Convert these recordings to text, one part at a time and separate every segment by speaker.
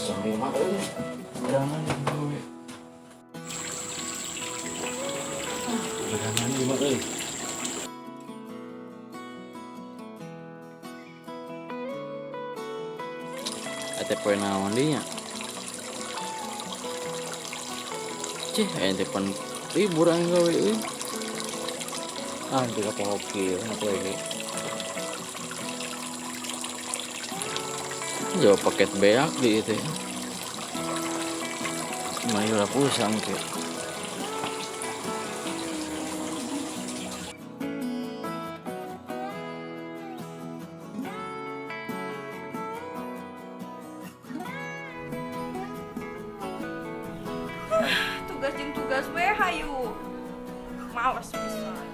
Speaker 1: Jam 5 euy. Berangan gawe. Berangan 5 euy. Ate poe naon dinya? Cih, ente pan libur aing gawe euy. Ah, teu kapoho kieu na poe ge. Jauh paket beak di itu. Mayu lah pusang ke.
Speaker 2: Tugas jeung tugas we hayu. Males pisan.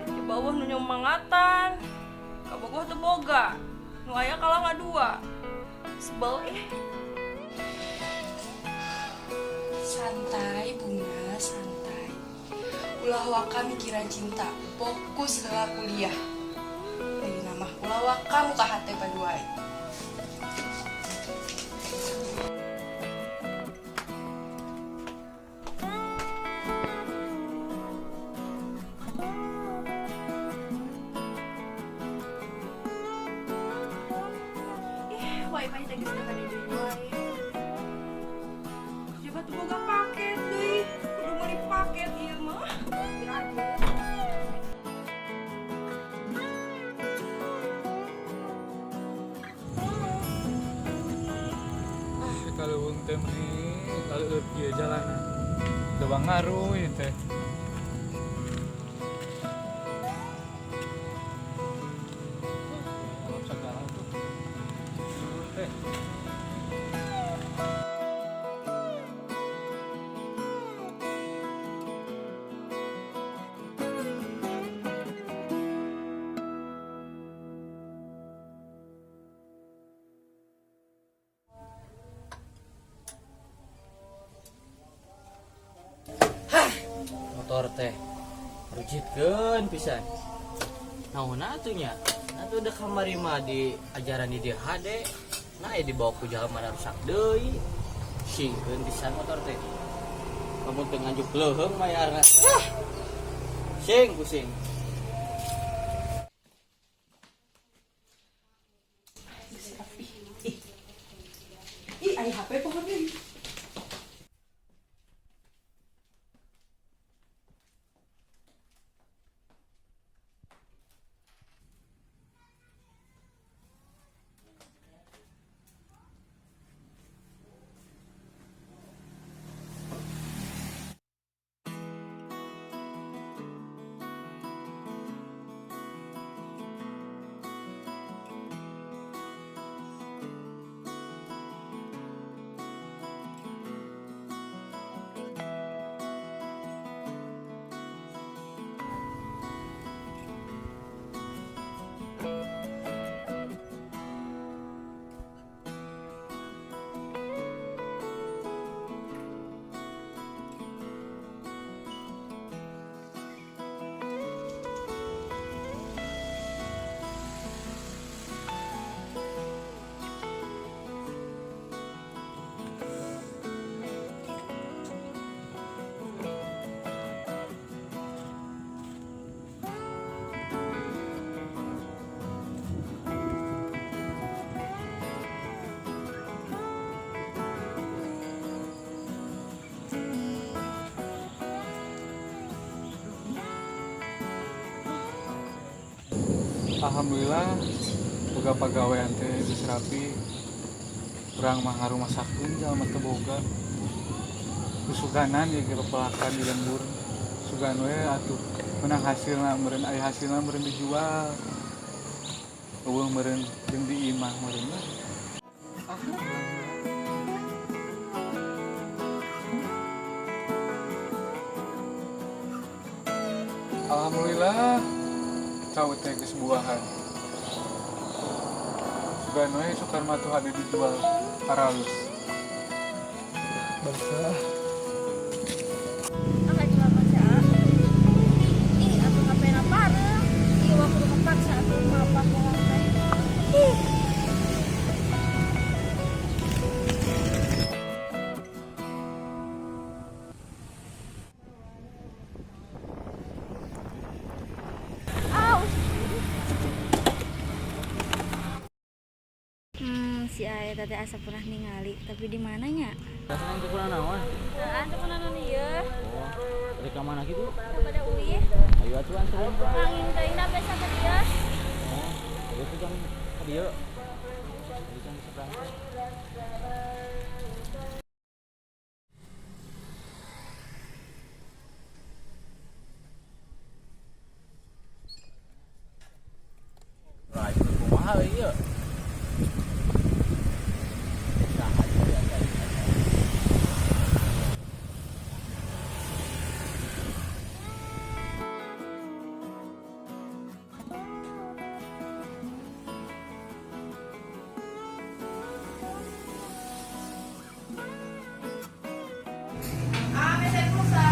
Speaker 2: Di bawah nu nyomangatan. Kabogoh teu boga. Nu aya kalah ngadua. Sebel ih.
Speaker 3: Santai Bunga, santai. Ulah waka mikiran cinta, fokus heula kuliah. Ayeuna mah ulah waka muka hate paduai.
Speaker 2: Ih, wifi teh geus teu kade deui wae. Coba tuh boga paket deui. Kudu meuli paket ieu mah. Birago.
Speaker 4: Ah, kalau teh meni kalau kieu jalanan. Teu ngaruh ieu teh. Alam segala tuh. Teh.
Speaker 1: Motor teh rujitkeun pisan. Naon atuh nya? Atuh udah kamari mah di ajaran di dieu hade. Nah, aya dibawa ku jalma rusak deui. Singkeun pisan motor teh. Kamu teu nganjuk leuheung mayarna. Ah. Sing pusing.
Speaker 3: Ih, ih, aya HP pohon deui.
Speaker 4: Alhamdulillah boga pagawean teh geus rapi. Urang mah ngarumasakeun jalma teu boga. Kusuganan ieu ge pepelakan di lembur. Sugan we atuh menang hasilna meureun aya hasilna meureun dijual. Eueuh meureun jeung di imah meureun lah. Ah, alhamdulillah cau teh geus buahan. Sugan we sukar mah tuh hade dijual aralus. Bangsa.
Speaker 2: Ah, jual baca. Ih, atuh HP-na pareuh. Ieu mah kudu kepaksa atuh mapa pola teh. Ih.
Speaker 5: Si Ae teh asa pernah ningali, tapi di mananya?
Speaker 1: Rasanya itu kurang naon?
Speaker 5: Heeh, teu pernah naon ieu.
Speaker 1: Oh, dari ka mana kitu?
Speaker 5: Kepada Uwi.
Speaker 1: Ayo atuh anterin.
Speaker 5: Angin teuing da biasa ka dieu.
Speaker 1: Oh, ayo tuh jang ka dieu. Jadi jang seberang. Lah, itu kumaha ieu? Saha ieu eta?
Speaker 2: Ah, meser pulsa.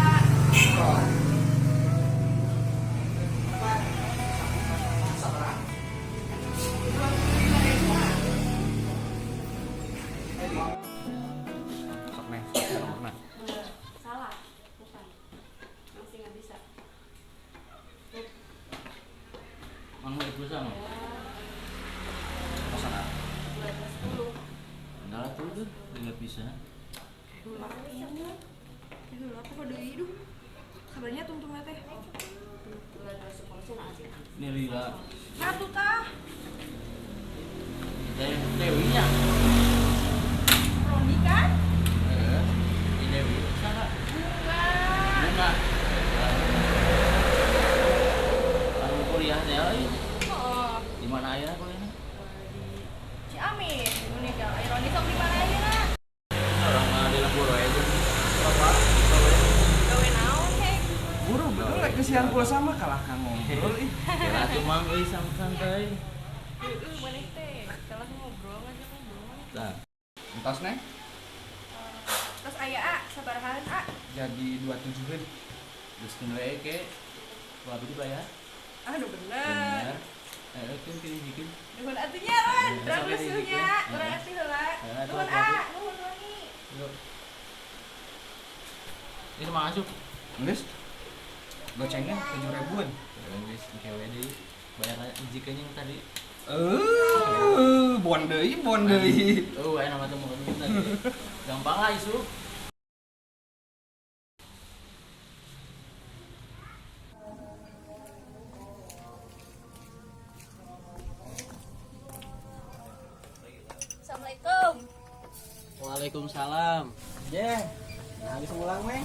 Speaker 4: Sok neh, sok neh.
Speaker 2: Salah, bukan. Masih nggak bisa.
Speaker 1: Mang mau pulsa mah?
Speaker 4: Kosana.
Speaker 2: 210.
Speaker 1: Enggak lah tuh tuh, enggak bisa.
Speaker 2: Aduh, aku pada hidup. Kabarnya tungtungnya teh.
Speaker 1: Ini lila.
Speaker 2: Satu tah.
Speaker 1: Teh Dewi nya.
Speaker 2: Roni kan?
Speaker 1: Heeh. Ini Dewi. Saha?
Speaker 2: Bunga.
Speaker 1: Bunga. Anu kuliah teh euy.
Speaker 2: Oh,
Speaker 1: Di mana aya kuliahna?
Speaker 2: di Ciamis. Unik ya. Roni sok di mana ayeuna?
Speaker 1: Orang mah di lembur we jeung bapak.
Speaker 2: Gawe naon hei?
Speaker 4: Buru betul lek kesian pulsa mah kalah ka ngobrol ih.
Speaker 1: Kira tuh mang euy santai.
Speaker 2: Heeh, maneh teh. Kalah ngobrol ngajak ngobrol.
Speaker 1: Tah.
Speaker 4: Entos neh
Speaker 2: Terus aya A, sabarahaan A.
Speaker 4: jadi 27-eun.
Speaker 1: Geus we ke. Wah, abdi bayar.
Speaker 2: Aduh bener.
Speaker 1: Bener. Keun pilih bikin.
Speaker 2: Nuhun atuh nya Ron,
Speaker 1: Eh,
Speaker 2: urang
Speaker 1: sampai
Speaker 2: rusuhnya,
Speaker 1: dibikin.
Speaker 2: urang asuh heula.
Speaker 1: Eh,
Speaker 2: Nuhun
Speaker 1: hati-hati.
Speaker 2: A, nuhun Roni.
Speaker 1: Yuk. Ini sama asup.
Speaker 4: Geus. Gocengnya 7 ribuan.
Speaker 1: Geus engke we deui. Bayar hiji yang tadi.
Speaker 4: Eh, bon deui, bon deui.
Speaker 1: Oh, aya nama teh mau tadi. Gampang lah isu.
Speaker 5: Assalamualaikum.
Speaker 1: Waalaikumsalam.
Speaker 6: Ye, nah bisa ulang meh.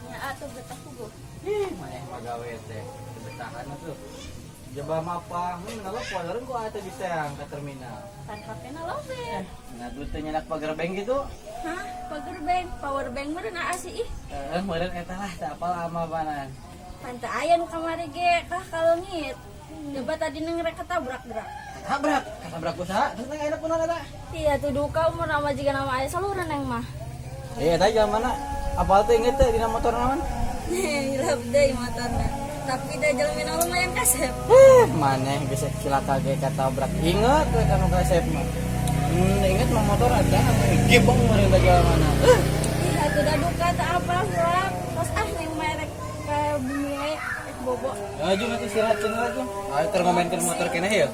Speaker 5: Nya atuh betah puguh.
Speaker 6: Ih, maneh mah gawe teh. Kebetahan tuh. Jaba mapa, nelpon orang kok atuh diteang ke terminal.
Speaker 5: Pan HP-na lobet.
Speaker 6: Nah, duit teh nyenak pagar bank gitu.
Speaker 5: Hah, power bank, power bank meureun aa sih ih.
Speaker 6: Eh, meureun eta lah teu apal ama banan.
Speaker 5: Pan teu aya nu kamari ge kah kalengit. Coba tadi neng rek ketabrak gerak.
Speaker 6: Katabrak, katabrak usaha, terus neng enak kunaon eta?
Speaker 5: Iya tuh duka umur nama jika nama aya saluran neng mah.
Speaker 6: Eh, eta jalan mana? Apal teh inget teh dina motor naon?
Speaker 5: Hilap deui motorna. Tapi da jalmina lumayan kasep.
Speaker 6: Eh, maneh bisa cilaka ge katabrak. Inget we kanu kasep mah. Inget mah motor ada anu gebong meureun teh jalan mana. Eh,
Speaker 5: Ih, atuh da duka teu apal hilap. Tos ah neng mah rek ka bumi we rek bobo.
Speaker 6: Ayo atuh istirahat cenah atuh. Ayo keur ngomenkeun motor keneh ya.